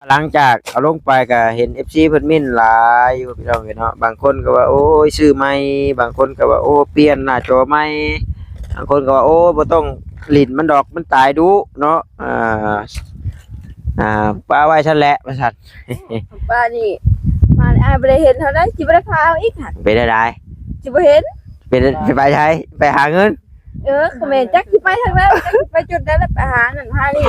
ຫຼັງຈາກເອົາລົງໄປກໍເຫັນເອັຟຊີເພິ່ນເມັ້ນຫຼາຍຢູ່ພີ່ນ້ອງເອີຍເນາະ. ບາງຄົນກໍວ່າ ໂອ້ຍ ຊື້ໃໝ່, ບາງຄົນກໍວ່າ ໂອ້ ປ່ຽນໜ້າຈໍໃໝ່, ບາງຄົນກໍວ່າ ໂອ້ ບໍ່ຕ້ອງຫຼິ້ນມັນດອກ ມັນຕາຍດຸເນາະ. ອ່າ ອ່າ ປະໄວ້ຊັ້ນແຫຼະວ່າຊັ້ນ. ປ້ານີ້ມາ ອ້າຍບໍ່ໄດ້ເຫັນເທົ່າໃດ ຊິບໍ່ໄດ້ພາເອົາອີກຫັ້ນ. ເປັນໃດ? ຊິບໍ່ເຫັນ ເປັນ ຊິໄປໃສ? ໄປຫາເງິນ. ເອີ ກໍແມ່ນ ຈັກຊິໄປທາງໃດ ຈັກຊິໄປຈຸດໃດ ແລ້ວໄປຫານັ້ນຫານີ້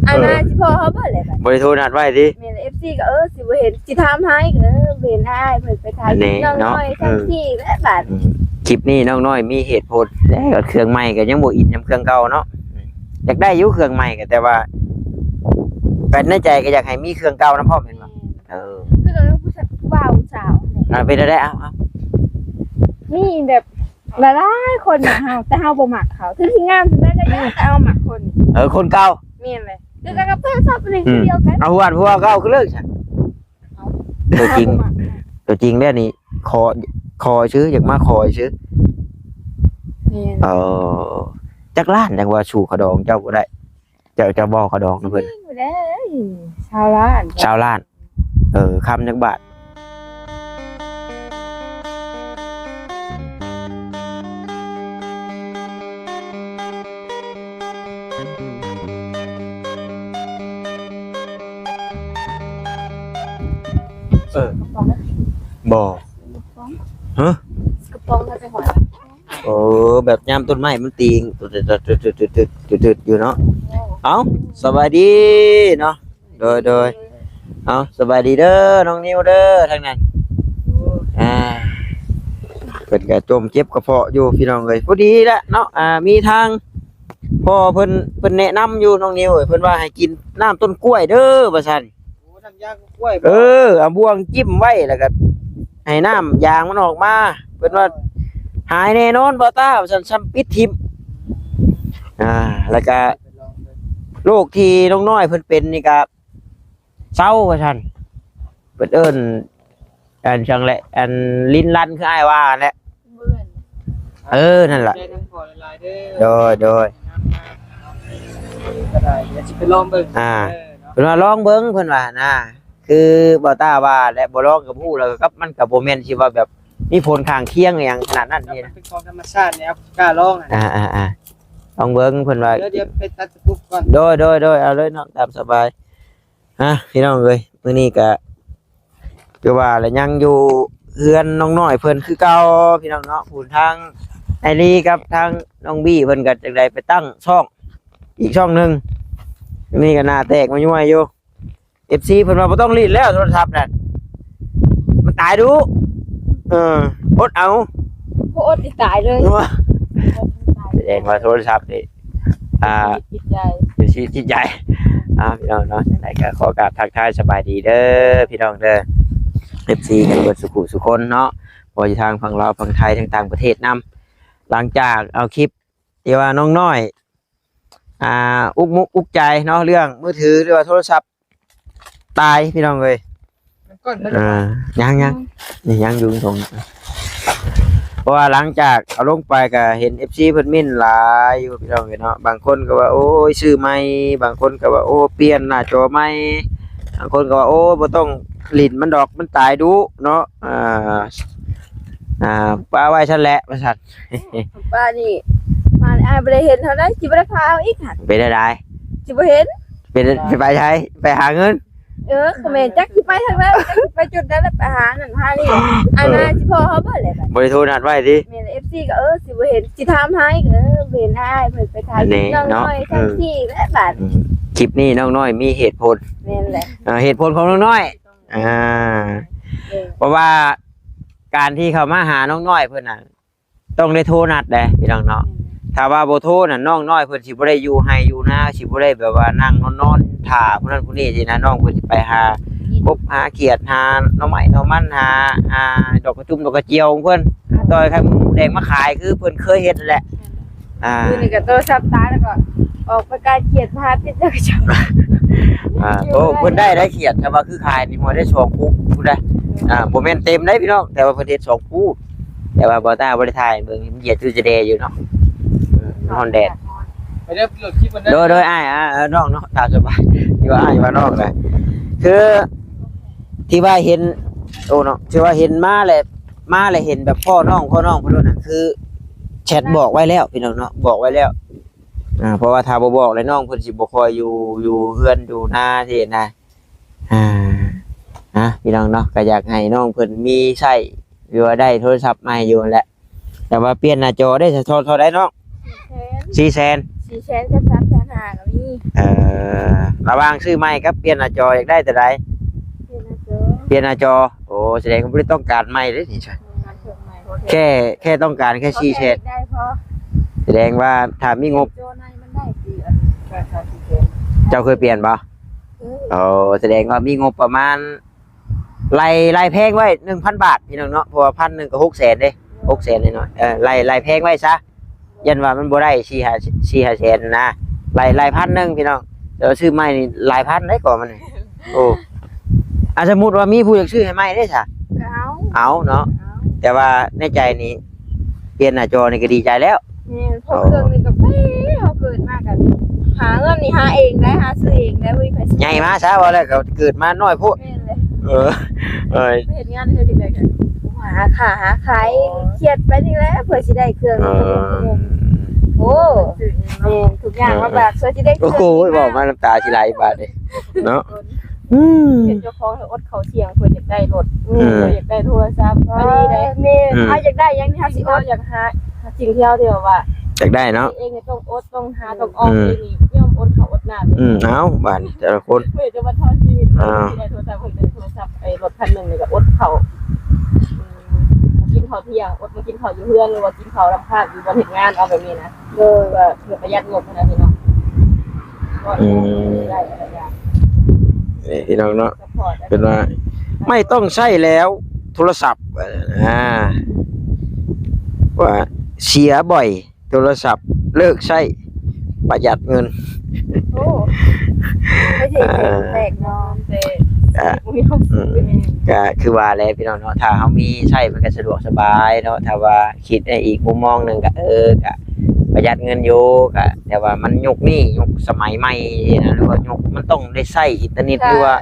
ອັນນັ້ນຊິພໍເຮົາເບິດແຫຼະ. ບໍ່ໄດ້ໂທນັດໄວ້ຕິ? ແມ່ນ ເອັຟຊີກໍ ເອີ ຊິບໍ່ເຫັນ ຊິຖາມຫາອີກ ເອີ ບໍ່ເຫັນອ້າຍເພິ່ນໄປຖ່າຍຄລິບນ້ອງນ້ອຍ ເອີ ທັງທີ່ແຫຼະບາດ. ອືມ ຄລິບນີ້ນ້ອງນ້ອຍມີເຫດຜົນແລ້ວ ເຄື່ອງໃໝ່ກໍຍັງບໍ່ອິນນຳເຄື່ອງເກົ່າເນາະ. ຢາກໄດ້ຢູ່ເຄື່ອງໃໝ່ກໍ ແຕ່ວ່າ ແຕ່ໃນໃຈກໍຢາກໃຫ້ມີເຄື່ອງເກົ່ານຳພ້ອມແມ່ນບໍ່? ເອີ ຄືກັບຜູ້ຊາຍ ຜູ້ບ່າວຜູ້ສາວ ອ່າ ເປັນແນວໃດ? ເອົາ ເອົາ ມີແບບຫຼາຍໆຄົນນະເຮົາ ແຕ່ເຮົາບໍ່ມັກເຂົາ ເຖິງຊິງາມສ່ຳໃດກໍຢ່າ ແຕ່ເຮົາມັກຄົນ ເອີ ຄົນເກົ່າ. ແມ່ນແຫຼະ ຄືກັນກັບໂທລະສັບນີ້ ອືມ ຄືດຽວກັນ. ເອົາ ຜູ້ວ່າ ຜູ້ວ່າເກົ່າຄືເລີກຊະ. ເອົາ ຕົວຈິງ ເຮົາບໍ່ມັກ ຕົວຈິງແລ້ວນີ້ ຂໍ ຂໍຊື່ ຢາກມາຂໍຊື່. ແມ່ນ ເອີ ຈັກລ້ານ ຈັ່ງວ່າສູ່ຂະດອງເຈົ້າບໍ່ໄດ້? ເຈົ້າ ເຈົ້າບໍ່ຂະດອງນຳເພິ່ນ? ແລ້ວ ຊາວລ້ານ ຊາວລ້ານ. ເອີ ຄຳຈັກບາດ? ເອີ ບໍ່ ຮະ ກະປ໋ອງເຮົາໄປຫອຍ. ໂອ້ ແບບຍາມຕົ້ນໄມ້ມັນຕີງ ຕຶດໆຢູ່ເນາະ. ເອົ້າ ສະບາຍດີເນາະ. ໂດຍ ໂດຍ ເອົາ ສະບາຍດີເດີ ນ້ອງນິວເດີ ທາງນັ້ນ. ອ່າ ເພິ່ນກະຈົ່ມເຈັບກະເພາະຢູ່ພີ່ນ້ອງເອີຍ. ພໍດີລະເນາະ ອ່າ ມີທາງພໍ່ເພິ່ນ ເພິ່ນແນະນຳຢູ່ ນ້ອງນິວເອີຍ ເພິ່ນວ່າໃຫ້ກິນນ້ຳຕົ້ນກ້ວຍເດີວ່າຊັ້ນ. ໂອ້ ນ້ຳຢາງກ້ວຍບໍ? ເອີ ເອົາບ່ວງຈິ້ມໄວ້ ແລ້ວກໍໃຫ້ນ້ຳຢາງມັນອອກມາ ເພິ່ນວ່າຫາຍແນ່ນອນບໍ່ຕາ ວ່າຊັ້ນ ຊ່ຳປິດຖິ້ມ. ອ່າ ແລ້ວກໍໂລກທີ່ນ້ອງນ້ອຍເພິ່ນເປັນນີ້ກໍເຊົາວ່າຊັ້ນ ເພິ່ນເອີ້ນ ອັນຈັ່ງແຫຼະ ອັນລິນລັນ ຄືອ້າຍວ່າຫັ້ນແຫຼະ. ເອີ ນັ້ນລະ ໂດຍ ໂດຍ ກໍໄດ້ ດຽວຊິໄປລອງເບິ່ງ. ອ່າ ເອີ ເນາະ ເພິ່ນວ່າລອງເບິ່ງ ເພິ່ນວ່ານະ ຄືບໍ່ຕ້າວ່າແຫຼະ ບໍ່ລອງກໍບໍ່ຮູ້. ແລ້ວກໍມັນກໍບໍ່ແມ່ນຊິວ່າແບບມີຜົນຂ້າງຄຽງອີ່ຫຍັງຂະໜາດນັ້ນນີ້ນະ ເປັນຂອງທຳມະຊາດນີ້ ເຮົາກໍກ້າລອງຫັ້ນ. ອ່າໆໆ ລອງເບິ່ງ ເພິ່ນວ່າ ດຽວ ດຽວໄປຕັດຕະປຸກກ່ອນ. ໂດຍ ໂດຍ ໂດຍ ເອົາເລີຍເນາະ ຕາມສະບາຍ. ອ່ະ ພີ່ນ້ອງເອີຍ ມື້ນີ້ກະຄືວ່າລະ ຍັງຢູ່ເຮືອນນ້ອງນ້ອຍເພິ່ນຄືເກົ່າ ພີ່ນ້ອງເນາະ. ຜູ້ທາງໄອລີກັບທາງນ້ອງບີເພິ່ນກະຈັ່ງໃດໄປຕັ້ງຊ່ອງອີກຊ່ອງໜຶ່ງ. ນີ້ກະໜ້າແຕກມາຍ້ວຍຢູ່ ເອັຟຊີ ເພິ່ນວ່າບໍ່ຕ້ອງຫຼິ້ນແລ້ວໂທລະສັບນັ້ນ ມັນຕາຍດຸ. ເອີ ອົດເອົາ ບໍ່ອົດນີ້ຕາຍເລີຍ. ສະແດງວ່າໂທລະສັບນີ້ ອ່າ ເປັນຊີວິດຈິດໃຈ ເປັນຊີວິດຈິດໃຈ. ອ່າ ພີ່ນ້ອງເນາະ ຈັ່ງໃດກໍຂໍກາບທັກທາຍສະບາຍດີເດີພີ່ນ້ອງເດີ ເອັຟຊີ ກັນເບິດສູ່ຜູ້ສູ່ຄົນເນາະ ບໍ່ວ່າຢູ່ທາງຝັ່ງລາວ ຝັ່ງໄທ ທາງຕ່າງປະເທດນຳ. ຫຼັງຈາກເອົາຄລິບທີ່ວ່ານ້ອງນ້ອຍ ອ່າ ອຸກມຸກອຸກໃຈເນາະ ເລື່ອງມືຖື ຫຼືວ່າໂທລະສັບ ຕາຍພີ່ນ້ອງເອີຍ. ມັນກ່ອນເບິດ ອ່າ ຍັງໆ ອືມ ນີ້ຍັງຢູ່ຕົງ ເພາະວ່າຫຼັງຈາກເອົາລົງໄປກໍເຫັນເອັຟຊີເພິ່ນເມັ້ນຫຼາຍຢູ່ພີ່ນ້ອງເອີຍເນາະ. ບາງຄົນກໍວ່າ ໂອ້ຍ ຊື້ໃໝ່, ບາງຄົນກໍວ່າ ໂອ້ ປ່ຽນໜ້າຈໍໃໝ່, ບາງຄົນກໍວ່າ ໂອ້ ບໍ່ຕ້ອງຫຼິ້ນມັນດອກ ມັນຕາຍດຸເນາະ. ອ່າ ອ່າ ປະໄວ້ຊັ້ນແຫຼະວ່າຊັ້ນ. ປ້ານີ້ມາ ອ້າຍບໍ່ໄດ້ເຫັນເທົ່າໃດ ຊິບໍ່ໄດ້ພາເອົາອີກຫັ້ນ. ເປັນໃດ? ຊິບໍ່ເຫັນ ເປັນ ຊິໄປໃສ? ໄປຫາເງິນ. ເອີ ກໍແມ່ນ ຈັກຊິໄປທາງໃດ ຈັກຊິໄປຈຸດໃດ ແລ້ວໄປຫານັ້ນຫານີ້ ອັນນັ້ນຊິພໍເຮົາເບິດແຫຼະ. ບໍ່ໄດ້ໂທນັດໄວ້ຕິ? ແມ່ນ ເອັຟຊີກໍ ເອີ ຊິບໍ່ເຫັນ ຊິຖາມຫາອີກ ເອີ ບໍ່ເຫັນອ້າຍເພິ່ນໄປຖ່າຍຄລິບນ້ອງນ້ອຍ ເອີ ທັງທີ່ແຫຼະບາດ. ອືມ ຄລິບນີ້ນ້ອງນ້ອຍມີເຫດຜົນ. ແມ່ນແຫຼະ ເອີ ເຫດຜົນຂອງນ້ອງນ້ອຍ. ອ່າ ເອີ ເພາະວ່າການທີ່ເຂົ້າມາຫານ້ອງນ້ອຍເພິ່ນນະ ຕ້ອງໄດ້ໂທນັດເດ້ພີ່ນ້ອງເນາະ. ອືມ ຖ້າວ່າບໍ່ໂທນັ້ນ ນ້ອງນ້ອຍເພິ່ນຊິບໍ່ໄດ້ຢູ່ໄຮ່ຢູ່ນາ ຊິບໍ່ໄດ້ແບບວ່ານັ່ງນອນໆຖ້າຜູ້ນັ້ນຜູ້ນີ້ຊີ້ນະ. ນ້ອງເພິ່ນຊິໄປຫາ ກິນ ກົບຫາຂຽດ ຫາໜໍ່ໄມ້ໜໍ່ມັນ ຫາ ຫາດອກກະຈຸ່ມດອກກະຈຽວຂອງເພິ່ນ ອືມ ຕໍ່ໃຫ້ໄຂ່ມດແດງມາຂາຍ ຄືເພິ່ນເຄີຍເຮັດນັ້ນແຫຼະ. ອ່າ ຄືນີ້ກໍໂທລະສັບຕາຍ ແລ້ວກໍອອກໄປກາຍຂຽດ ມາຫາຕິດເຈົ້າເຈົ້າ. ອ່າ ໂອ້ ເພິ່ນໄດ້ ໄດ້ຂຽດ ແຕ່ວ່າຄືຂາຍນີ້ ຫົວໄດ້ສອງພູພຸ້ນນະ. ອ່າ ບໍ່ແມ່ນເຕັມເດ້ພີ່ນ້ອງ ແຕ່ວ່າເພິ່ນເຮັດສອງພູ. ແຕ່ວ່າບໍ່ຕ້າບໍ່ໄດ້ຖ່າຍເບິ່ງ ມັນຢຽດຄືຈະແດ່ຢູ່ເນາະ. ອືມ ມັນຮ້ອນແດດ. ໄປເດີ ໄປໂຫຼດຄລິບກ່ອນເດີ. ໂດຍ ໂດຍ ອ້າຍ ອ່າ ເອີ ນ້ອງເນາະ ຕາມສະບາຍ ຢູ່ວ່າອ້າຍ ຢູ່ວ່ານ້ອງນະ. ຄືທີ່ວ່າເຫັນ ໂອ້ເນາະ ທີ່ວ່າເຫັນມາແລ້ວ ມາແລ້ວເຫັນແບບພໍ່ນ້ອງ ພໍ່ນ້ອງເພິ່ນໂລດນະ ຄືແຊັດບອກໄວ້ແລ້ວພີ່ນ້ອງເນາະ ບອກໄວ້ແລ້ວ ອ່າ ເພາະວ່າຖ້າບໍ່ບອກແລ້ວ ນ້ອງເພິ່ນຊິບໍ່ຄ່ອຍຢູ່ ຢູ່ເຮືອນຢູ່ນາຊີ້ນະ. ອ່າ ນະ ພີ່ນ້ອງເນາະ ກໍຢາກໃຫ້ນ້ອງເພິ່ນມີໃຊ້ ຫຼືວ່າໄດ້ໂທລະສັບໃໝ່ຢູ່ຫັ້ນແຫຼະ ແຕ່ວ່າປ່ຽນໜ້າຈໍໄດ້ເທົ່າ ເທົ່າໃດນ້ອງ? ສີ່ແສນ ສີ່ແສນ ສີ່ແສນກັບສາມແສນຫ້າກໍມີ. ເອີ ລະຫວ່າງຊື້ໃໝ່ກັບປ່ຽນໜ້າຈໍ ຢາກໄດ້ຕົວໃດ? ປ່ຽນໜ້າຈໍ ປ່ຽນໜ້າຈໍ. ໂອ້ ສະແດງວ່າບໍ່ໄດ້ຕ້ອງການໃໝ່ເດ້ນີ້ ອືມ ແຄ່ ແຄ່ຕ້ອງການແຄ່ສີ່ແສນ ໄດ້ພໍ. ສະແດງວ່າຖ້າມີງົບ ໂຈໃນມັນໄດ້ ເຈົ້າເຄີຍປ່ຽນບໍ່? ເອີ ໂອ້ ສະແດງວ່າມີງົບປະມານ ໄລ່ ໄລ່ແພງໄວ້ໜຶ່ງພັນບາດ ພີ່ນ້ອງເນາະ ເພາະວ່າພັນໜຶ່ງກໍຫົກແສນເດ້ ຫົກແສນໜ້ອຍໆ ເອີ ໄລ່ ໄລ່ແພງໄວ້ຊະ ຢ້ານວ່າມັນບໍ່ໄດ້ສີ່ຫ້າ ສີ່ຫ້າແສນນະ ໄລ່ ໄລ່ພັນໜຶ່ງພີ່ນ້ອງ ແຕ່ວ່າຊື້ໃໝ່ນີ້ຫຼາຍພັນເດ້ກໍມັນນີ້. ໂອ້ ອາ ສົມມຸດວ່າມີຜູ້ຢາກຊື້ໃຫ້ໃໝ່ເດ້ຊະ ກໍເອົາ ເອົາເນາະ ເອົາ ແຕ່ວ່າໃນໃຈນີ້ ປ່ຽນໜ້າຈໍນີ້ກໍດີໃຈແລ້ວ. ແມ່ນ ເພາະເຄື່ອງນີ້ກໍໄປ ເຮົາເກີດມາກໍຫາເງິນນີ້ຫາເອງໄດ້ ຫາຊື້ເອງໄດ້ ບໍ່ມີໃຜຊື້ ໃຫຍ່ມາຊະ ເວົ້າແລ້ວກໍເກີດມານ້ອຍໂພດ. ແມ່ນແຫຼະ ເອີ ເອີຍ ເຮັດງານເຮັດຈັ່ງໃດກໍຫາຄ້າຫາຂາຍ ຄຽດໄປນີ້ແຫຼະ ເພື່ອຊິໄດ້ເຄື່ອງ. ເອີ ໂອ້ ແມ່ນ ທຸກຢ່າງລຳບາກ ເພື່ອຊິໄດ້ເຄື່ອງ. ໂອ້ໂຫ ເວົ້າມານ້ຳຕາຊິໄຫຼບາດນີ້ເນາະ. ອືມ ເປັນເຈົ້າຂອງໃຫ້ອົດເຂົ້າທ່ຽງ ເພິ່ນຢາກໄດ້ລົດ ອືມ ເພິ່ນຢາກໄດ້ໂທລະສັບ ອັນນີ້ໄດ້. ແມ່ນ ອືມ ເຮົາຢາກໄດ້ຫຍັງນີ້ ເຮົາຊິອົດ ເຮົາຢາກຫາສິ່ງທີ່ເຮົາ ທີ່ວ່າຢາກໄດ້ເນາະ ເຮັດເອງນີ້ຕ້ອງອົດ ຕ້ອງຫາ ຕ້ອງອອກ ອືມ ເອງນີ້ຍອມອົດເຂົ້າອົດນ້ຳ. ອືມ ເອົາ ບາດນີ້ແຕ່ລະຄົນ ເພື່ອຈະມາທອນຊີວິດ ອ່າ ໄດ້ໂທລະສັບ ເພິ່ນໄດ້ໂທລະສັບ ໄອ້ລົດຄັນໜຶ່ງນີ້ກໍອົດເຂົ້າ ອືມ ກິນເຂົ້າທ່ຽງ ອົດມາກິນເຂົ້າຢູ່ເຮືອນ ຫຼືວ່າກິນເຂົ້ານຳຂ້າງຢູ່ບ່ອນເຮັດງານ ເອົາແບບນີ້ນະ. ໂດຍ ເພື່ອ ເພື່ອປະຢັດງົບນະພີ່ນ້ອງ. ອືມ ໄດ້ຫຼາຍຢ່າງ ນີ້ພີ່ນ້ອງເນາະ ເປັນວ່າໄມ່ຕ້ອງໃຊ້ແລ້ວໂທລະສັບ ອ່າ ວ່າເສຍບ່ອຍ ໂທລະສັບເລີກໃຊ້ ປະຢັດເງິນ. ໂອ້ ໄປເຮັດແປກເນາະ ແຕ່ ອ່າ ບໍ່ມີຄວາມສຸກ. ອືມ ກໍຄືວ່າແຫຼະພີ່ນ້ອງເນາະ ຖ້າເຮົາມີໃຊ້ມັນກໍສະດວກສະບາຍເນາະ ຖ້າວ່າ ຄິດໃນອີກມຸມມອງໜຶ່ງກໍ ເອີ ກໍປະຢັດເງິນຢູ່ ກໍ ແຕ່ວ່າມັນຍຸກນີ້ ຍຸກສະໄໝໃໝ່ນະ ຫຼືວ່າຍຸກມັນຕ້ອງໄດ້ໃຊ້ອິນເຕີເນັດ ຫຼືວ່າ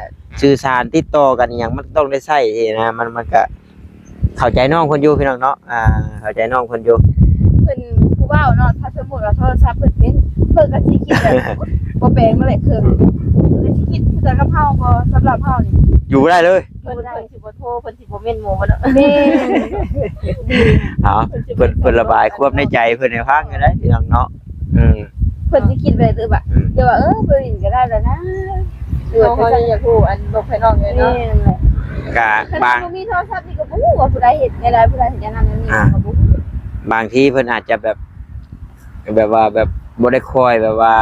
ສື່ສານຕິດຕໍ່ກັນອີ່ຫຍັງ ມັນຕ້ອງໄດ້ໃຊ້ນະ ມັນ ມັນກໍເຂົ້າໃຈນ້ອງເພິ່ນຢູ່ພີ່ນ້ອງເນາະ ອ່າ ເຂົ້າໃຈນ້ອງເພິ່ນຢູ່. ເພິ່ນຜູ້ເວົ້າເນາະ ຖ້າສົມມຸດວ່າໂທລະສັບເພິ່ນເປັນ ເພິ່ນກໍຊິຄິດແບບ ບໍ່ແປງມາແຫຼະເຄື່ອງ ເພິ່ນກໍຊິຄິດຄືກັນກັບເຮົາ ບໍ່ ສຳລັບເຮົານີ້ ຢູ່ບໍ່ໄດ້ເລີຍ ເພິ່ນ ເພິ່ນຊິບໍ່ໂທ ເພິ່ນ ຊິບໍ່ແມ່ນໝູບໍ່ເນາະ. ແມ່ນ ເອົາ ເພິ່ນ ເພິ່ນລະບາຍຄວາມໃນໃຈເພິ່ນໃຫ້ຟັງກໍໄດ້ພີ່ນ້ອງເນາະ. ອືມ ເພິ່ນຊິຄິດໄປຕື່ມວ່າ ອືມ ດຽວວ່າ ເອີ ບໍ່ຫຼິ້ນກໍໄດ້ແລ້ວນະ ເຮົາ ເຮົາຢາກຮູ້ອັນໂລກພາຍນອກແດ່ເນາະ. ແມ່ນແຫຼະ ກະບາງ ບໍ່ມີໂທລະສັບນີ້ກໍບໍ່ຮູ້ວ່າຜູ້ໃດເຮັດແນວໃດ ຜູ້ໃດເຮັດແນວນັ້ນແນວນີ້ ອ່າ ກໍບໍ່ຮູ້. ບາງທີເພິ່ນອາດຈະແບບ ແບບວ່າແບບບໍ່ໄດ້ຄ່ອຍແບບວ່າ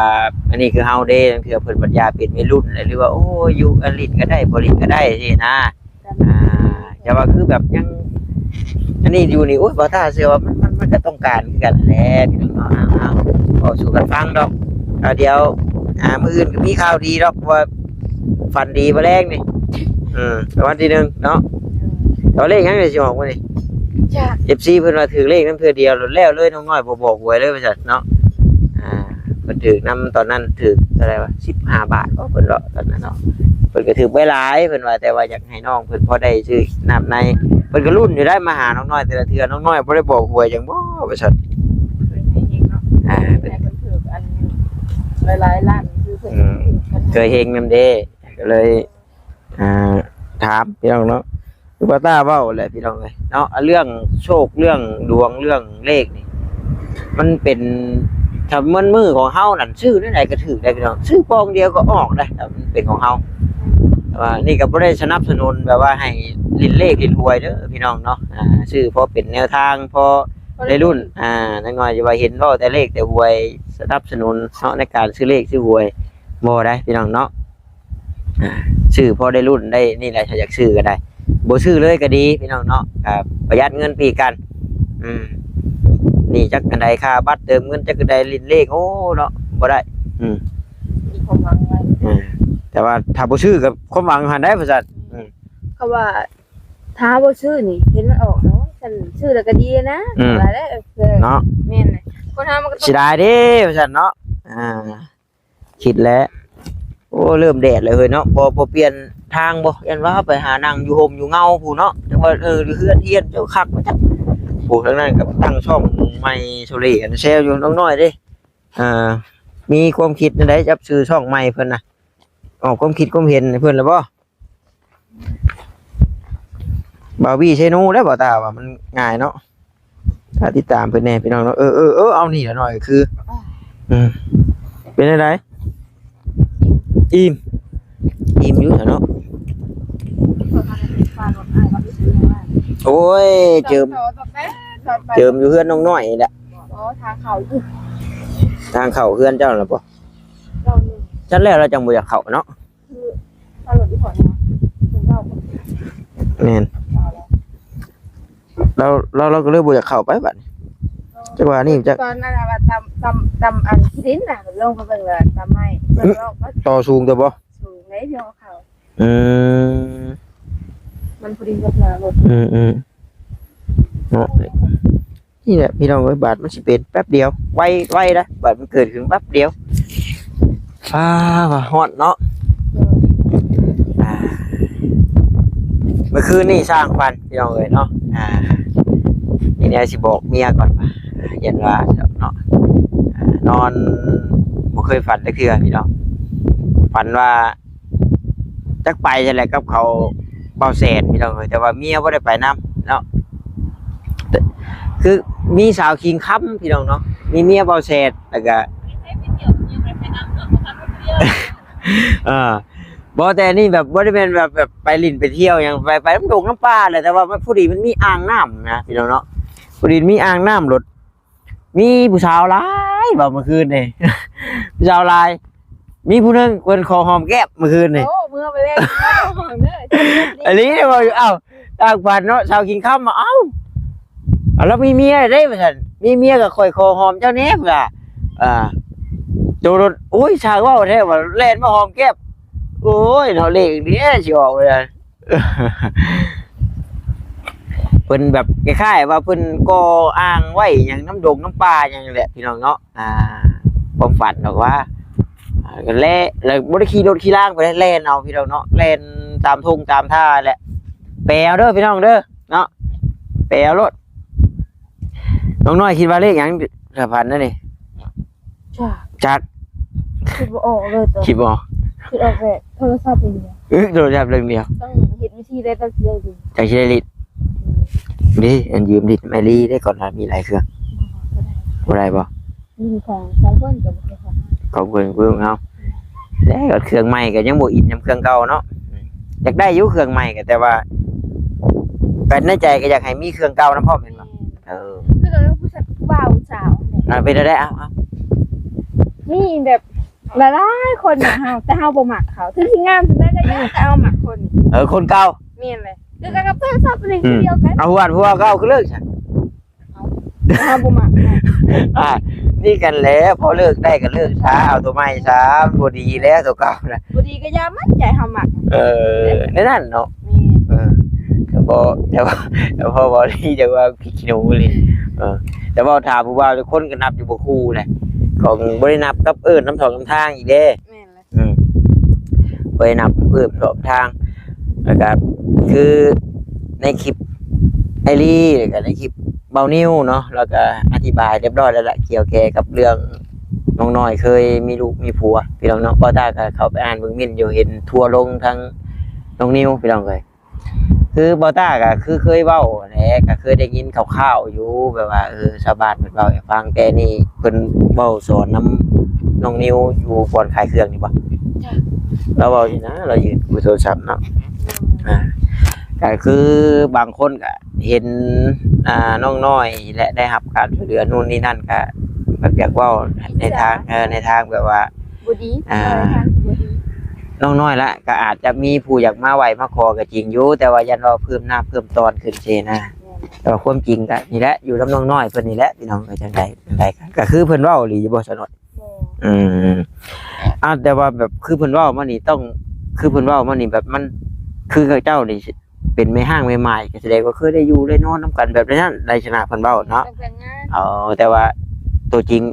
ອັນນີ້ຄືເຮົາເດ້ ລາງເທື່ອເພິ່ນບັດຢາເປັນໄວລຸ້ນ ຫຼືວ່າ ໂອ້ຍ ຢູ່ອັນຫຼິ້ນກໍໄດ້ ບໍ່ຫຼິ້ນກໍໄດ້ຊີ້ນະ. ອ່າ ແຕ່ວ່າຄືແບບຍັງອັນນີ້ຢູ່ນີ້ ໂອ້ຍ ບໍ່ຕ້າເຊື່ອວ່າມັນ ມັນ ມັນກໍຕ້ອງການຄືກັນແຫຼະພີ່ນ້ອງເນາະ. ເອົາ ເອົາ ເວົ້າສູ່ກັນຟັງດອກ ອ່າ ດຽວ ອ່າ ມື້ອື່ນກໍມີຂ່າວດີດອກ ເພາະວ່າຝັນດີມື້ແລງນີ້ ເອີ ລາງວັນທີໜຶ່ງເນາະ. ເອີ ເອົາ ເລກຫຍັງນີ້ຊິອອກມື້ນີ້ ຈັກ ເອັຟຊີ ເພິ່ນວ່າຖືກເລກນຳເທື່ອດຽວໂລດແລ້ວເລີຍ ນ້ອງນ້ອຍບໍ່ບອກຫວຍເລີຍວ່າຊັ້ນເນາະ. ອ່າ ເພິ່ນຖືກນຳຕອນນັ້ນຖືກເທົ່າໃດວະ ສິບຫ້າບາດບໍ ເພິ່ນເວົ້າຕອນນັ້ນເນາະ. ເພິ່ນກໍຖືກໄວ້ຫຼາຍ ເພິ່ນວ່າ ແຕ່ວ່າຢາກໃຫ້ນ້ອງເພິ່ນພໍໄດ້ຊື້ນ້ຳໃນ ເພິ່ນກໍລຸ້ນຢູ່ໄດ໋ ມາຫານ້ອງນ້ອຍແຕ່ລະເທື່ອ ນ້ອງນ້ອຍບໍ່ໄດ້ບອກຫວຍຫຍັງບໍວ່າຊັ້ນ. ເຄີຍໃຫ້ເຮັງເນາະ ອ່າ ເຄີຍໃຫ້ເພິ່ນຖືກອັນຫຼາຍໆລ້ານ ຄືເພິ່ນ ອືມ ຖືກກັນ ເຄີຍເຮັງນຳເດ້ ກໍເລີຍ ອ່າ ຖາມພີ່ນ້ອງເນາະ ຄືວ່າຕາເວົ້າແຫຼະພີ່ນ້ອງເອີຍເນາະ. ເລື່ອງໂຊກ ເລື່ອງດວງ ເລື່ອງເລກນີ້ ມັນເປັນ ຖ້າມັນມືຂອງເຮົານັ້ນ ຊື້ແນວໃດກໍຖືກໄດ໋ພີ່ນ້ອງ ຊື້ປ່ອງດຽວກໍອອກໄດ໋ ຖ້າມັນເປັນຂອງເຮົາ. ແຕ່ວ່ານີ້ກໍບໍ່ໄດ້ສະໜັບສະໜູນແບບວ່າໃຫ້ຫຼິ້ນເລກຫຼິ້ນຫວຍເດີພີ່ນ້ອງເນາະ ອ່າ ຊື້ພໍເປັນແນວທາງ ພໍໄດ້ລຸ້ນ ອ່າ ນ້ອຍໆ ຢ່າວ່າເຫັນເວົ້າແຕ່ເລກແຕ່ຫວຍ ສະໜັບສະໜູນເນາະ ໃນການຊື້ເລກຊື້ຫວຍ ບໍ່ໄດ໋ພີ່ນ້ອງເນາະ. ອ່າ ຊື້ພໍໄດ້ລຸ້ນໄດ້ນີ້ແຫຼະ ຖ້າຢາກຊື້ກໍໄດ້ ບໍ່ຊື້ເລີຍກໍດີພີ່ນ້ອງເນາະ ກໍປະຢັດເງິນປີກັນ. ອືມ ນີ້ຈັກອັນໃດ ຄ່າບັດເຕີມເງິນ ຈັກອັນໃດ ຫຼິ້ນເລກ ໂອ້ ເນາະ ບໍ່ໄດ້. ອືມ ມີຄວາມຫວັງໄວ້ ອ່າ ແຕ່ວ່າຖ້າບໍ່ຊື້ກໍຄວາມຫວັງຫັ້ນໄດ໋ ວ່າຊັ້ນ. ອືມ ເຂົາວ່າຖ້າບໍ່ຊື້ນີ້ ເຫັນມັນອອກເນາະ ຊັ້ນຊື້ແລ້ວກໍດີນະ ອືມ ວ່າແລ້ວ ເອີ ເນາະ ແມ່ນແຫຼະ ຄົນເຮົາມັນກໍຕ້ອງ ເສຍດາຍເດ້ ວ່າຊັ້ນເນາະ. ອ່າ ຄິດແລ້ວ ໂອ້ ເລີ່ມແດດແລ້ວເຮີ້ຍເນາະ ບໍ່ ບໍ່ປ່ຽນ ທາງບໍ່ ຢ້ານວ່າເຮົາໄປຫານັ່ງຢູ່ຮົ່ມຢູ່ເງົາພຸ້ນເນາະ ຈັກວ່າ ເອີ ຢູ່ເຮືອນເຮືອນເຈົ້າຄັກບໍ່ຈັກ. ໂອ້ ທາງນັ້ນກໍຕັ້ງຊ່ອງໃໝ່ໂຊເລກັນແຊວຢູ່ນ້ອງນ້ອຍເດ້. ອ່າ ມີຄວາມຄິດແນວໃດກັບຊື່ຊ່ອງໃໝ່ເພິ່ນນະ? ອອກຄວາມຄິດຄວາມເຫັນໃຫ້ເພິ່ນແລ້ວບໍ່? ບ່າວວີເຊໂນແລ້ວບໍ່ຕາວ່າມັນງ່າຍເນາະ. ຖ້າຕິດຕາມເພິ່ນແດ່ພີ່ນ້ອງເນາະ. ເອີ ເອີ ເອີ ເອົານີ້ລະໜ້ອຍກໍຄື ອືມ ເປັນຈັ່ງໃດ? ອີ່ມ ອີ່ມຢູ່ຊະເນາະ. ໂອ້ຍ ເຈີມ ເຈີມຢູ່ເຮືອນນ້ອງນ້ອຍນີ້ແຫຼະ. ທາງເຂົ້າ ທາງເຂົ້າເຮືອນເຈົ້າລະບໍ່? ຊັ້ນແລ້ວລາວຈັ່ງບໍ່ຢາກເຂົ້າເນາະ. ຄືເຂົາລົດອີ່ພໍນະ ແມ່ນ ລາວ ລາວ ລາວກໍເລີຍບໍ່ຢາກເຂົ້າໄປບັດນີ້. ຈັກວ່ານີ້ ຈັກ ຕອນນັ້ນວ່າຕຳ ຕຳ ຕຳອັນຂີ້ດິນນະ ລົງໄປເບິ່ງແລ້ວຕຳໄມ້ ເບິ່ງລອກ ຕໍ່ສູງຕົວບໍ່? ສູງເດ້ ເດີນເຂົ້າ. ອືມ ມັນພໍດີກັບໜ້າລົດ. ອືມໆ ເນາະ. ນີ້ແຫຼະພີ່ນ້ອງເອີຍ ບາດມັນຊິເປັນແປັບດຽວ ໄວ ໄວນະ ບາດມັນເກີດຂຶ້ນແປັບດຽວ. ຟ້າວ່າຮ້ອນເນາະ. ໂດຍ ອ່າ ເມື່ອຄືນນີ້ສ້າງຝັນພີ່ນ້ອງເອີຍເນາະ. ອ່າ ນີ້ແນວຊິບອກເມຍກ່ອນວ່າ ຢ້ານວ່າເນາະ. ອ່າ ນອນ ບໍ່ເຄີຍຝັນຈັກເທື່ອພີ່ນ້ອງ ຝັນວ່າ ຈັກໄປຈັ່ງໃດກັບເຂົາ ເບົາແສນພີ່ນ້ອງເອີຍ ແຕ່ວ່າເມຍບໍ່ໄດ້ໄປນຳເນາະ. ຄືມີສາວຄິງຄຳພີ່ນ້ອງເນາະ ມີເມຍເບົາແສນ ແລ້ວກະ ເອີ ບໍ່ ແຕ່ນີ້ແບບບໍ່ໄດ້ແມ່ນແບບ ແບບໄປຫຼິ້ນໄປທ່ຽວຫຍັງ ໄປ ໄປນຳດົງນຳປ່າແຫຼະ ແຕ່ວ່າມັນພໍດີມັນມີອ່າງນ້ຳນະພີ່ນ້ອງເນາະ ພໍດີມີອ່າງນ້ຳໂລດ. ມີຜູ້ສາວຫຼາຍບໍ່ມື້ຄືນນີ້ ຜູ້ສາວຫຼາຍ ມີຜູ້ໜຶ່ງເພິ່ນຂໍຫອມແກ້ມມື້ຄືນນີ້. ໂອ້ ເມືອໄປແລ້ວ ຫອມເດີ ອີ່ຫຼີເດ້ ເວົ້າຢູ່ ອ້າວ ຕ່າງຝັນເນາະ ສາວຄິງຄຳ ເອົ້າ ລາວມີເມຍແລ້ວເດ້ວ່າຊັ້ນ ມີເມຍກໍຄ່ອຍຂໍຫອມເຈົ້າແດ່ວ່າ ອ່າ ໂຕລົດ ໂອ້ຍ ຊ່າງເວົ້າແທ້ວ່າ ແລ່ນມາຫອມແກ້ມ ໂອ້ຍເນາະ ເລກນີ້ຊິອອກໄປ ເພິ່ນແບບຄ້າຍໆວ່າເພິ່ນກໍ່ອ່າງໄວ້ຫຍັງນຳດົງນຳປ່າຫຍັງແຫຼະພີ່ນ້ອງເນາະ. ອ່າ ຄວາມຝັນດອກວ່າ ອ່າ ແລ່ນ ແລ້ວບໍ່ໄດ້ຂີ່ລົດຂີ່ລາງໄປ ແລ່ນເອົາພີ່ນ້ອງເນາະ ແລ່ນຕາມທົ່ງຕາມທ່າແຫຼະ ແປເອົາເດີພີ່ນ້ອງເດີເນາະ ແປເອົາໂລດ. ນ້ອງນ້ອຍຄິດວ່າເລກຫຍັງ ຖ້າຝັນນະນີ້? ຈັກ ຈັກ ຄິດບໍ່ອອກເລີຍຕອນ ຄິດບໍ່ອອກ ຄິດອອກແຕ່ໂທລະສັບຢ່າງດຽວ ເອີ ໂທລະສັບເລື່ອງດຽວ ຕ້ອງເຮັດວິທີໃດຕ້ອງຊິໄດ້ຫຼິ້ນ ຈັ່ງຊິໄດ້ຫຼິ້ນ. ອືມ ເດ້ ອັນຢືມຫຼິ້ນແມ່ລີໄດ້ ກ່ອນນະ ມີຫຼາຍເຄື່ອງ ບໍ່ໄດ້ບໍ່? ຫຼິ້ນຂອງ ຂອງເພິ່ນກໍບໍ່ເຄີຍຂອງ ຂອງເພິ່ນ ຂອງເຮົາ ແຕ່ກໍເຄື່ອງໃໝ່ກໍຍັງບໍ່ອິນນຳເຄື່ອງເກົ່າເນາະ ຢາກໄດ້ຢູ່ເຄື່ອງໃໝ່ກໍ ແຕ່ວ່າ ແຕ່ໃນໃຈກໍຢາກໃຫ້ມີເຄື່ອງເກົ່ານຳພ້ອມແມ່ນບໍ່? ແມ່ນ ເອີ ຄືກັບຜູ້ຊາຍ ຜູ້ບ່າວຜູ້ສາວຫັ້ນແຫຼະ ອ່າ ເປັນແນວໃດ? ເອົາ ເອົາ ມີແບບຫຼາຍໆຄົນນະເຮົາ ແຕ່ເຮົາບໍ່ມັກເຂົາ ເຖິງຊິງາມສ່ຳໃດກໍຢ່າ ແຕ່ເຮົາມັກຄົນ ເອີ ຄົນເກົ່າ ແມ່ນແຫຼະ ຄືກັນກັບໂທລະສັບນີ້ ອືມ ຄືດຽວກັນ ເອົາ ຜູ້ບ່າວຜູ້ເກົ່າເກົ່າຄືເລີກຊະ ເຮົາ ເຮົາບໍ່ມັກ ອ່າ ນີ້ກັນແຫຼະ ພໍເລີກໄດ້ກໍເລີກຊະ ເອົາຕົວໃໝ່ຊະ ບໍ່ດີແລ້ວຕົວເກົ່ານະ ບໍ່ດີກໍຢ່າມັນ ໃຈເຮົາມັກ ເອີ ແນວນັ້ນເນາະ ແມ່ນ ເອີ ແຕ່ພໍ ແຕ່ພໍ ແຕ່ພໍເວົ້າດີ ແຕ່ວ່າ ຂີ້ໜູອີ່ຫຼີ ເອີ ແຕ່ເວົ້າຖ້າຜູ້ບ່າວຈັກຄົນກໍນັບຢູ່ບໍ່ຄູ່ແຫຼະ ຂອງບໍ່ໄດ້ນັບກັບເອີ້ນນຳສອງນຳທາງອີກເດ້ ແມ່ນແຫຼະ ອືມ ບໍ່ໄດ້ນັບເອີ້ນສອງທາງ ແລ້ວກໍຄືໃນຄລິບອ້າຍລີ ແລ້ວກໍໃນຄລິບເບົານິວເນາະ ແລ້ວກໍອະທິບາຍຮຽບຮ້ອຍແລ້ວລະ ກ່ຽວແກ່ກັບເລື່ອງນ້ອງນ້ອຍເຄີຍມີລູກມີຜົວ ພີ່ນ້ອງເນາະ ເບົາຕ້າກໍເຂົ້າໄປອ່ານເບິ່ງເມັ້ນຢູ່ ເຫັນທົວລົງທາງນ້ອງນິວ ພີ່ນ້ອງເອີຍ ຄືເບົາຕ້າກໍຄືເຄີຍເວົ້າແຫຼະ ກໍເຄີຍໄດ້ຍິນຄ່າວໆຢູ່ ແບບວ່າ ເອີ ຊາວບ້ານເພິ່ນເວົ້າໃຫ້ຟັງ ແຕ່ນີ້ເພິ່ນເວົ້າສອນນຳນ້ອງນິວຢູ່ບ່ອນຂາຍເຄື່ອງນີ້ບໍ່? ລາວເວົ້າຢູ່ນະ ລາວຢືນຄຸຍໂທລະສັບເນາະ ອ່າ ກໍຄືບາງຄົນກໍເຫັນ ອ່າ ນ້ອງນ້ອຍແຫຼະ ໄດ້ຮັບການຊ່ວຍເຫຼືອນູ່ນນີ້ນັ້ນ ກໍແບບຢາກເວົ້າໃນທາງ ເອີ ໃນທາງແບບວ່າ ບໍ່ດີ ອ່າ ໃນທາງທີ່ບໍ່ດີ ນ້ອງນ້ອຍລະ ກໍອາດຈະມີຜູ້ຢາກມາໄຫວ້ມາຂໍກໍຈິງຢູ່ ແຕ່ວ່າຢ້ານວ່າເພີ່ມນ້ຳເພີ່ມຕອນຂຶ້ນຊີ້ນະ ແມ່ນ ແຕ່ວ່າຄວາມຈິງກໍນີ້ແຫຼະ ຢູ່ນຳນ້ອງນ້ອຍເພິ່ນນີ້ແຫຼະ ພີ່ນ້ອງເອີຍ ຈັ່ງໃດ ຈັ່ງໃດກໍ ກໍຄືເພິ່ນເວົ້າອີ່ຫຼີຢູ່ບໍ່ ສາວນ້ອຍ? ບໍ່ ອືມ ອ້າວ ແຕ່ວ່າແບບຄືເພິ່ນເວົ້າມານີ້ ຕ້ອງ ຄືເພິ່ນເວົ້າມານີ້ ແບບມັນ ຄືເຈົ້ານີ້ ເປັນແມ່ຮ້າງແມ່ໝ້າຍ ກໍສະແດງວ່າເຄີຍໄດ້ຢູ່ໄດ້ນອນນຳກັນແບບນັ້ນ ລັກສະນະເພິ່ນເວົ້າເນາະ ຕ້ອງແຕ່ງງານ ອໍ ແຕ່ວ່າຕົວຈິງ